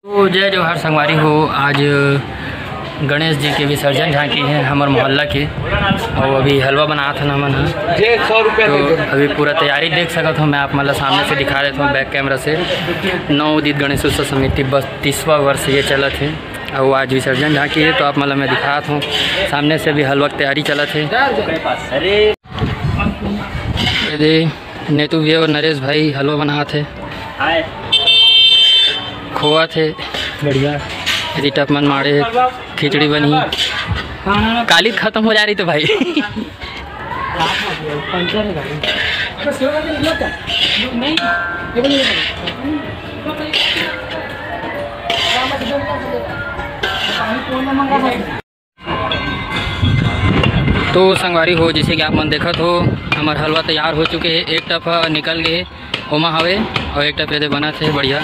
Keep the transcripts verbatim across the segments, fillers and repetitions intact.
तो जय जोहार संगवारी हो, आज गणेश जी के विसर्जन झांकी है हमर मोहल्ला के, और अभी हलवा बनात हन हमन ह। तो अभी पूरा तैयारी देख सकत हो, मैं आप मन ला सामने से दिखा देत हूँ बैक कैमरा से। नवोदित गणेश उत्सव समिति बत्तीसवाँ वर्ष ये चलत है, और आज विसर्जन झांकी है, तो आप मन ला मैं दिखात हूँ सामने से। अभी हलवा की तैयारी चलत है। ये दे नेतू भैया और नरेश भाई हलवा बनात हे, खोवत हे। बढ़िया। रिटप मन माड़े हे, खिचड़ी बनही। काली खत्म हो जा रही तो भाई। तो संगवारी हो, जैसे कि आप मन देखत हो, हमर हलवा तैयार हो चुके हे। एक टप ह निकल गए हे, ओमा हवे, और एक टप एदे बनत हे बढ़िया।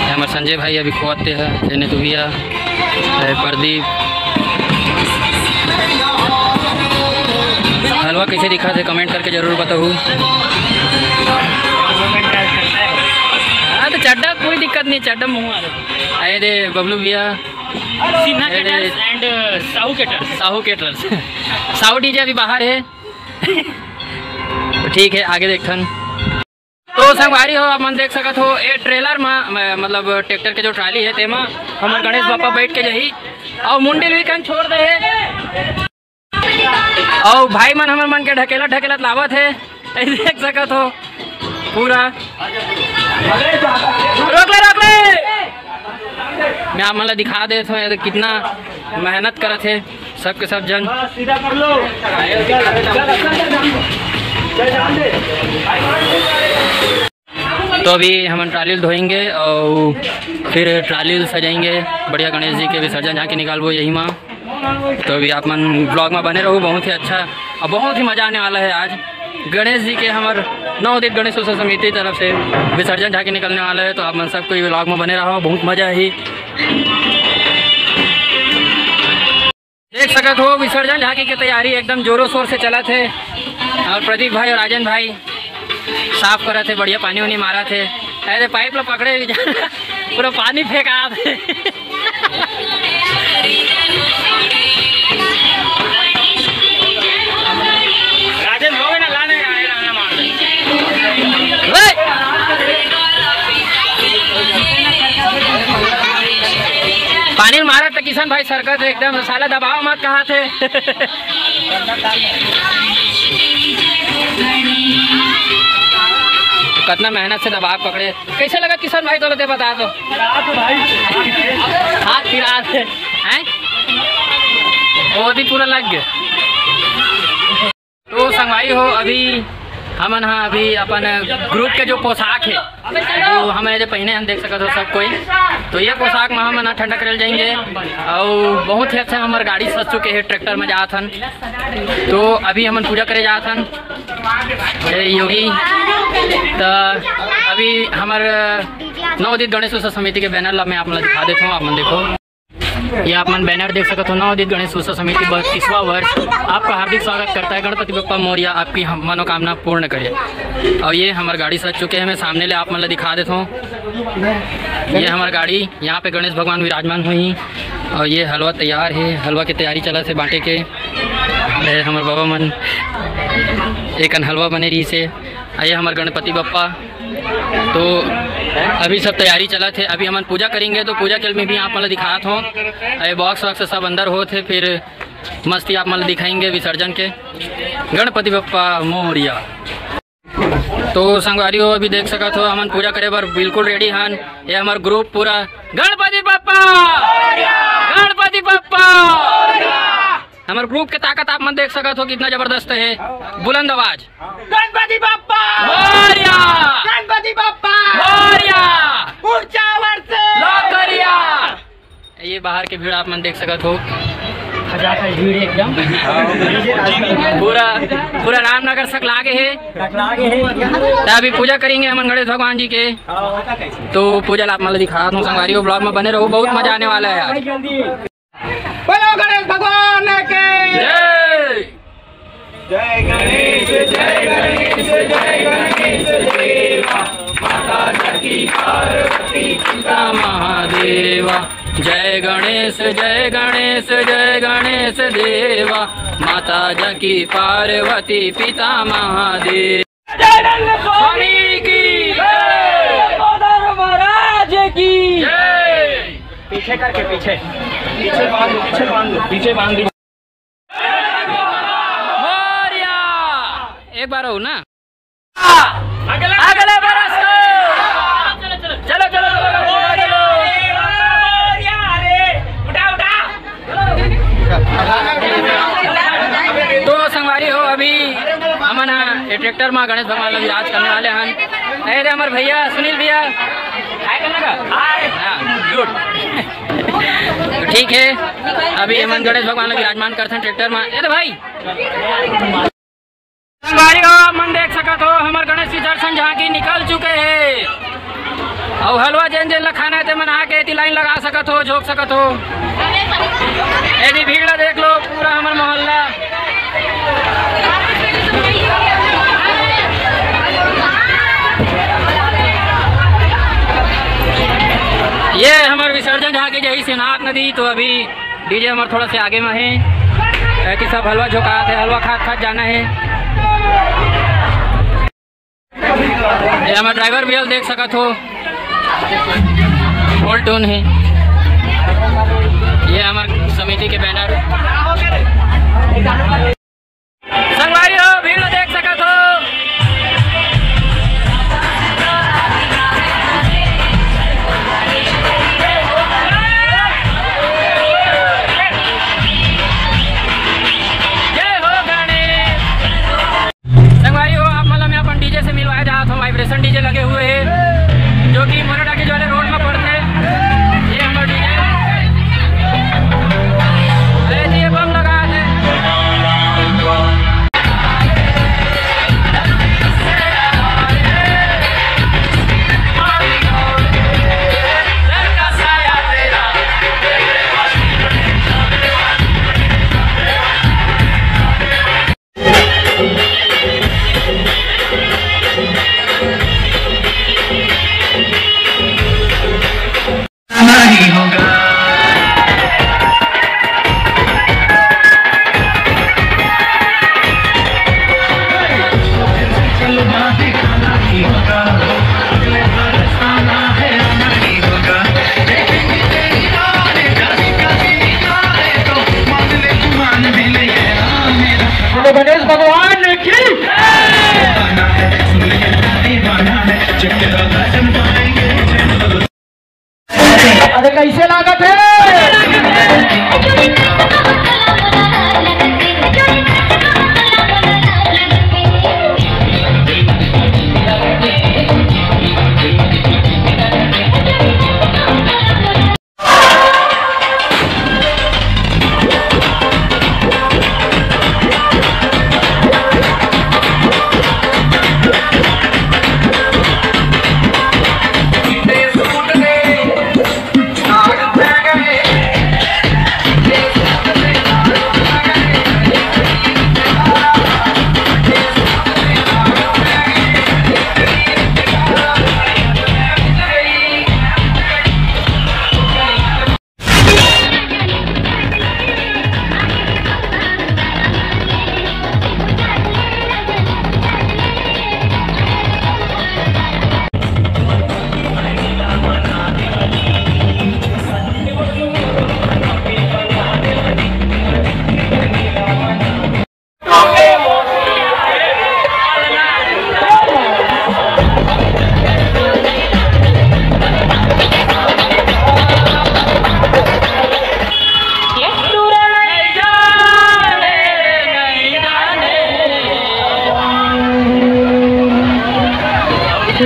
ये हमर संजय भाई अभी खोवत हे, ये नेतू भैया, ये प्रदीप। हलवा कैसे दिखत हे, कमेंट करके जरूर बताहू। हाँ, तो चड्डा कोई दिक्कत नहीं, चड्डा मुँह आ रहा। ये दे बबलू भैया, सिन्हा अरे। Caters and, uh, Sahu Caters। Sahu Caters। Sahu DJ अभी बाहर है। ठीक है, आगे देखथन। तो संगवारी हो, आप मन देख सकत हो, ए ट्रेलर म, म-, मतलब ट्रैक्टर के जो ट्राली है, तेमा हमर गणेश बापा बैठ के जाही, और मुंडी भी कन छोड़ दे है। अउ भाई मन हमर मन के ढकेलत ढकेलत लावत हे, देख सकत हो पूरा। रोक ले, रोक ले। मैं आप मन ला दिखा देत हूँ, ये कितना मेहनत करत हे सब के सब जन। तो अभी हमन ट्राली ल धोएंगे और फिर ट्राली ल सजाएंगे। बढ़िया गणेश जी के विसर्जन जाके निकालबो यही माँ। तो अभी आप मन ब्लॉग में बने रहो, बहुत ही अच्छा और बहुत ही मज़ा आने वाला है। आज गणेश जी के हमर नवोदित गणेश उत्सव समिति तरफ से विसर्जन जाके निकलने वाला है, तो आप मन सब कोई ब्लॉग में बने रहो, बहुत मज़ा ही। देख सकत हो, विसर्जन झांकी के तैयारी एकदम जोरों शोर से चलत हे। और प्रदीप भाई और राजन भाई साफ करत हे, बढ़िया पानी उनी मारत हे। अरे, पाइप ला पकड़े, पूरा पानी फेंकात हे। राजन, हो गए ना, लाने आए, लाने मार दे। ओए! पानी मारत त किशन भाई सरकत हे एकदम, साला दबाव मत कहा थे। कितना मेहनत से दबाव पकड़े। कैसे लगा किशन भाई, तोला ते बता तो। हाथ पिरात हे, हैं? वो भी पूरा लग गया। तो संगवारी हो, अभी हमन हा अभी अपन ग्रुप के जो पोशाक है, वो हमन एदे पहिने हन, देख सकत हो सब कोई। तो ये पोशाक में हमन हा ठंडा करल जाएंगे। और बहुत ही अच्छा हमर गाड़ी सज चुके है, ट्रैक्टर में जात हन। तो अभी हमन पूजा करे जात हन। ए योगी, तो अभी हमर नवोदित गणेश उत्सव समिति के बैनर ला मैं आप मन ला दिखा देता हूँ, आप मन देखो। ये आप मन बैनर देख सकत हो, नवोदित गणेश उत्सव समिति बत्तीसवाँ वर्ष, आपका हार्दिक स्वागत करता है। गणपति बप्पा मोरया, आपकी हम मनोकामना पूर्ण करे। और ये हमर गाड़ी सज चुके हैं, मैं सामने ले आप मन ला दिखा देता हूँ। ये हमर गाड़ी, यहाँ पे गणेश भगवान विराजमान हुई हैं। और ये हलवा तैयार है, हलवा की तैयारी चलत हे बांटे के। ये हमर बाबा मन एक अन हलवा बने रही से। और ये हमर गणपति बप्पा। तो अभी सब तैयारी चलत हे, अभी हमन पूजा करेंगे, तो पूजा के में भी आप मन ला दिखात हों। ये बॉक्स वॉक्स सब अंदर होत हे, फिर मस्ती आप मन ला दिखाएंगे विसर्जन के। गणपति बप्पा मोरया। तो संगवारी हो, अभी देख सकत हो, हमन पूजा करे बर बिल्कुल रेडी हन। ये हमर ग्रुप पूरा। गणपति बप्पा, गणपति बप्पा। हमर ग्रुप के ताकत आप मन देख सकत हो, कितना जबरदस्त है। बुलंद आवाज। गणपति बप्पा मोरया। गणपति बप्पा मोरया। ऊंचा वर्ष। लोकरिया। ये बाहर के भीड़ आप मन देख सकत हो। खचाखच भीड़ एकदम। पूरा, पूरा रामनगर तक लागे हे। त अभी पूजा करेंगे हमन गणेश भगवान जी के। तो पूजा ला आप मन ला दिखात हों संगवारी हो, ब्लॉग में बने रहो, बहुत मजा आने वाला है आज। बोलो गणेश भगवान के। जय। जय गणेश, जय गणेश, जय गणेश देवा, माता जाकी पार्वती पिता महादेवा। जय गणेश, जय गणेश, जय गणेश देवा। माता जानकी पार्वती पिता महादेव। स्वामी की जय। दामोदर महाराज की जय। पीछे करके, पीछे, पीछे बांध दो, पीछे बांध दो, पीछे बांध दो। मोरया। एक बार हो ना। अगले, अगले बरस को। चलो, चलो, चलो, चलो, चलो, चलो। तो संगवारी हो, अभी हमन ह ये ट्रैक्टर में गणेश भगवान ला विराज करने वाले हन। अरे, हमारे भैया सुनील भैया, हाय करना का? हाय। हाँ, गुड। तो ठीक है, अभी हमन गणेश भगवान ला विराजमान करथन ट्रैक्टर में। ये तो भाई, संगवारी हो, आप मन देख सकत हो, हमर गणेश विसर्जन झांकी निकल चुके हे। अउ हलवा जेन जेन ला खाना हे, ते मन आके एती लाइन लगा सकत हो, झोंक सकत हो। एती भीड़ ला देख लो, पूरा हमर मोहल्ला। ये हमर विसर्जन झांकी जही शिवनाथ नदी, तो अभी डीजे हमर थोड़ा से आगे में हे, ए, कि सब हलवा झोंकात हे, हलवा खात खात जाना हे। ये हमर ड्राइवर भैया देख सकत हो, फुल टून हे। ये हमर समिति के बैनर। संगवारी हो, भीड़ देख सकत हो। जय हो गणेश। संगवारी हो, आप मन ला मैं अपन डीजे से मिलवाए जात हूँ। वाइब्रेशन डीजे लगे हुए हैं, जो कि मोरेटा के जो है रोड में पड़ते हैं। ये हमारा डीजे, अरे जी, ये बम लगा दे। बोलो गणेश भगवान की। अरे, कैसे लागत है?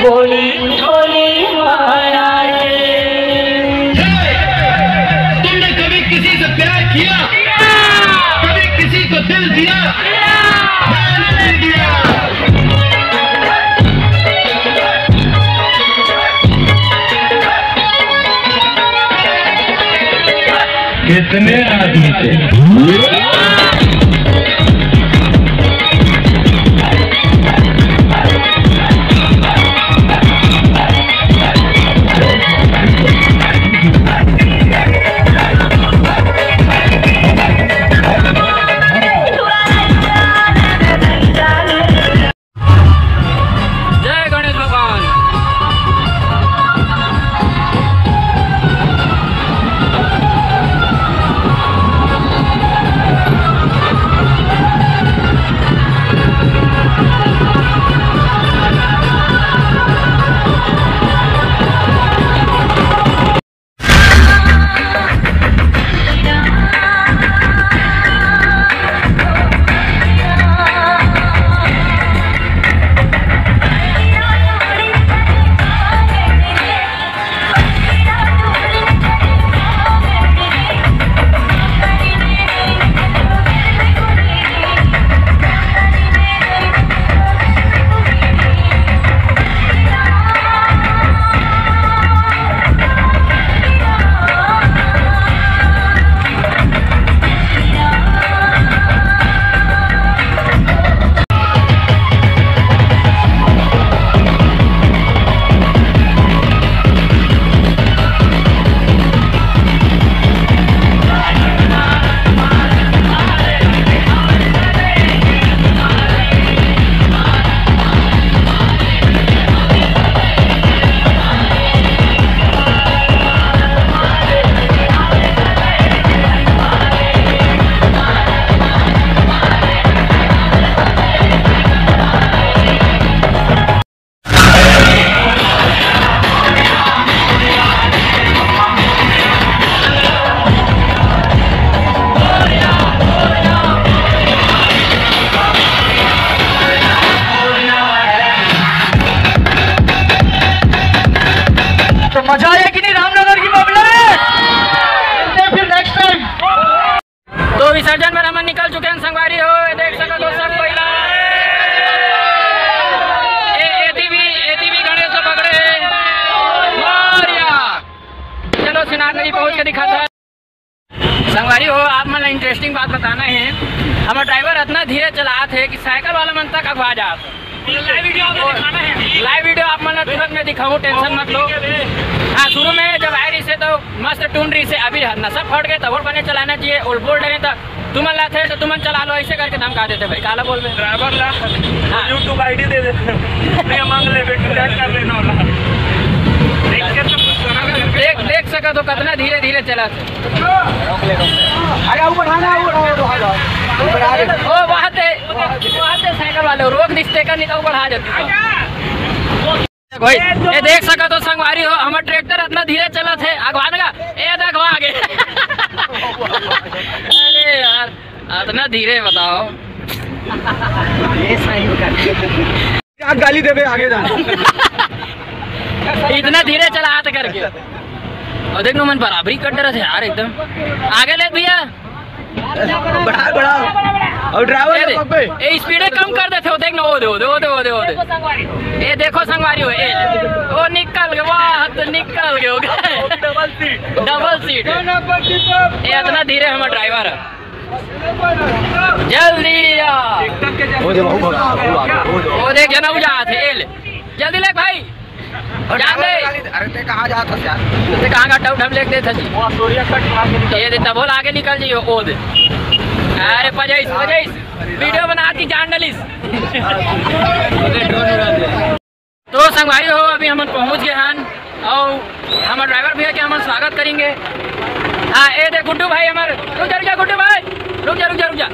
बोली बोली माया रे। तुमने कभी किसी से प्यार किया? कभी किसी को दिल दिया? मैंने नहीं दिया। कितने आदमी थे? इंटरेस्टिंग बात बताना है, हमर ड्राइवर इतना धीरे चलात है कि साइकिल वाला मन तक अगवा जात। लाइव वीडियो आप मन ला तुरंत में दिखाऊं, टेंशन मत लो। हाँ, शुरू में जब आए रहिसे तो मस्त टून रहिसे, अभी नशा फट गए तब और बने चलाना चाहिए। ओल्ड बोल्ड रहे तो तुमन लाथे तो तुमन चला लो, ऐसे करके धमका देते भाई। काला बोल रहे? ड्राइवर ला हाँ। YouTube ID दे दे। नहीं, मांग ले बेटा, चेक कर लेना वाला। देख के तो कुछ करा कर देख, देख सका तो कितना धीरे धीरे चला थे। अरे ऊपर आ ना, ऊपर आ, ऊपर आ, ऊपर आ रे। ओ, वहाँ ते, वहाँ ते साइकिल वाले रोक दिस, टेकर निकाल, ऊपर आ जाती है। भाई, ये देख सका तो संगवारी हो, हमर ट्रैक्टर इतना धीरे चलत है, अगवान का, ए, देख, वहाँ आगे। अरे यार, इतना धीरे बताओ। ये सही होगा। क्या गाली देवे, आगे जाना। इतना धीरे चला हाथ करके। और देख नो, मन बराबरी कर डरत है यार, एकदम। आगे ले भैया। बढ़ा, बढ़ा। और ड्राइवर ए, ने दे, पग पे। ए, स्पीडे कम कर देते हो, देख ना, ओ दे, ओ दे, ओ दे, ओ दे, ओ दे। ए, देखो संगवारी हो, ए, ओ निकल गए, वाह, तो निकल गए, हो गए। Double seat. Double seat. ए, इतना धीरे हमारा ड्राइवर है। जल्दी आ। हो दे, हो, हो, हो, हो। ओ देख, जना उजा थे, ए ले। जल्दी ले भाई। अरे जान दे। अरे ते कहाँ जात हस यार? ते कहाँ का टप टप लेके देत हस? वो सूर्य कट मार के निकल। ये दे तब बोल आगे निकल जाइयो ओ दे। अरे पजैस, पजैस। वीडियो बना के जान डालिस। तो संगवारी हो, अभी हमन पहुँच गए हन और हमर ड्राइवर भैया के हमन स्वागत करेंगे। हाँ, ए दे गुड्डू भाई हमर, रुक जा, रुक जा गुड्डू भाई, रुक जा, रुक जा, रुक जा।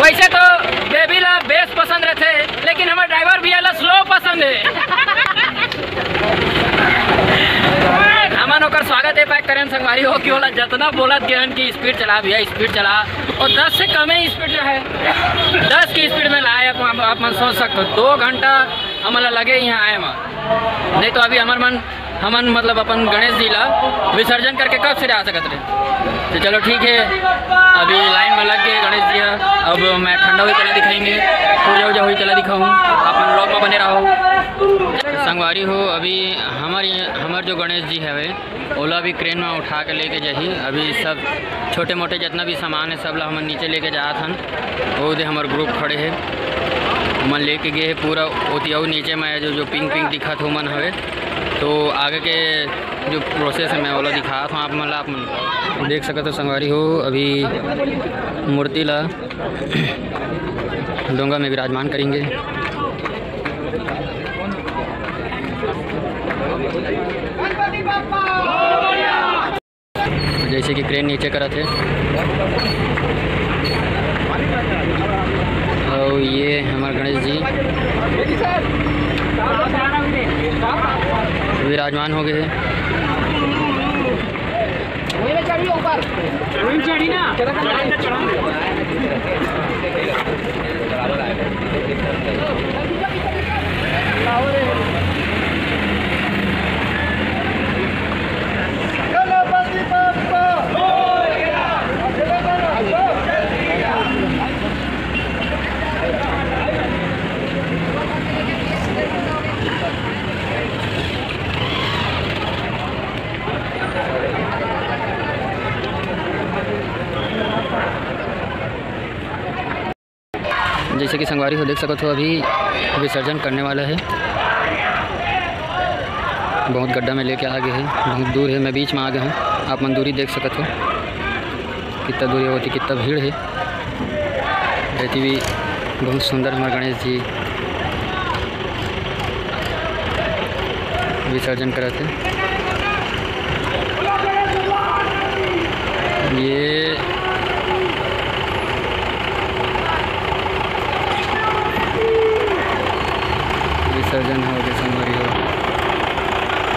वैसे तो बेबी ला बेस पसंद रहथे, लेकिन हमर ड्राइवर भैया ला स्लो पसंद है। हमन ओकर स्वागत ए पाए करेन संगवारी हो कि ओला जतना बोलत गेन कि स्पीड चला भैया, स्पीड चला, और दस से कम ही स्पीड जो है, दस की स्पीड में लाए। आप, आप, आप मन सोच सकते हो, दो घंटा हमन ला लगे यहाँ आए मा। नहीं तो अभी हमर मन, हमन मतलब अपन गणेश जी ला विसर्जन करके कब से जा सकत रहे। तो चलो ठीक है, अभी लाइन में लग गए गणेश जी ह। अब मैं ठंडा हुई चला दिखाएंगे, पूजा उजा हुई चला दिखाऊँ, अपन ब्लॉग में बने रहो। संगवारी हो, अभी हमर, हमर जो गणेश जी हवे, ओला भी क्रेन में उठा के लेके जाही। अभी सब छोटे मोटे जितना भी सामान है, सब ला हमन नीचे लेके जात हन। ओ दे हमर ग्रुप खड़े है, ओमन लेके गे हे पूरा। ओती अउ नीचे में जो, जो पिंक पिंक दिखत हो मन हवे, तो आगे के जो प्रोसेस है, मैं ओला दिखात हूँ आप मन ला। आप मन देख सकत हो संगवारी हो, अभी मूर्ति ला डोंगा में विराजमान करेंगे। जैसे कि क्रेन नीचे करत हे, और ये हमारे गणेश जी विराजमान हो गए हैं। जैसे कि संगवारी हो देख सकत हो, अभी विसर्जन करने वाला है। बहुत गड्ढा में लेके आ गए हैं, बहुत दूर है, मैं बीच में आ गया हूँ। आप मन दूरी देख सकत हो, कितना दूरी होती, कितना भीड़ है। रहती भी बहुत सुंदर हमारे गणेश जी विसर्जन करत हे। ये विसर्जन हो गए संगवारी हो,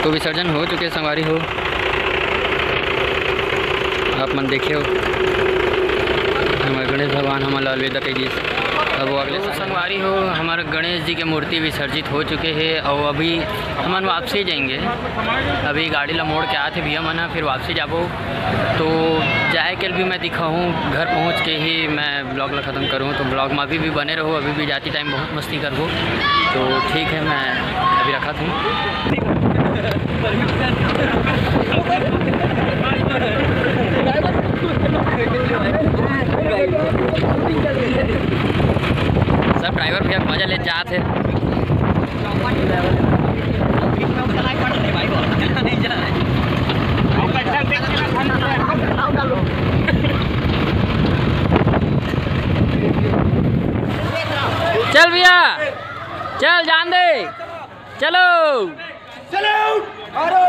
तो विसर्जन हो चुके संगवारी हो, आप मन देखे हो हमारे गणेश भगवान हमन ला अलविदा कह दिए। अब वो अगले तो संगवारी हो, हमर गणेश जी के मूर्ति विसर्जित हो चुके हे अउ अभी हमन वापसी जाएंगे। अभी गाड़ी ला मोड़ के आथे भैया मन ह, फिर वापसी जाबो। तो जाए के भी मैं दिखाहूँ, घर पहुँच के ही मैं ब्लॉग ला खत्म करूँ। तो ब्लॉग में अभी भी बने रहो, अभी भी जाती टाइम बहुत मस्ती करबो। तो ठीक है, मैं अभी रखत हूँ। सब ड्राइवर भैया मजा ले जात हे। चल भैया, चल जान दे, चलो। चलो, मारो।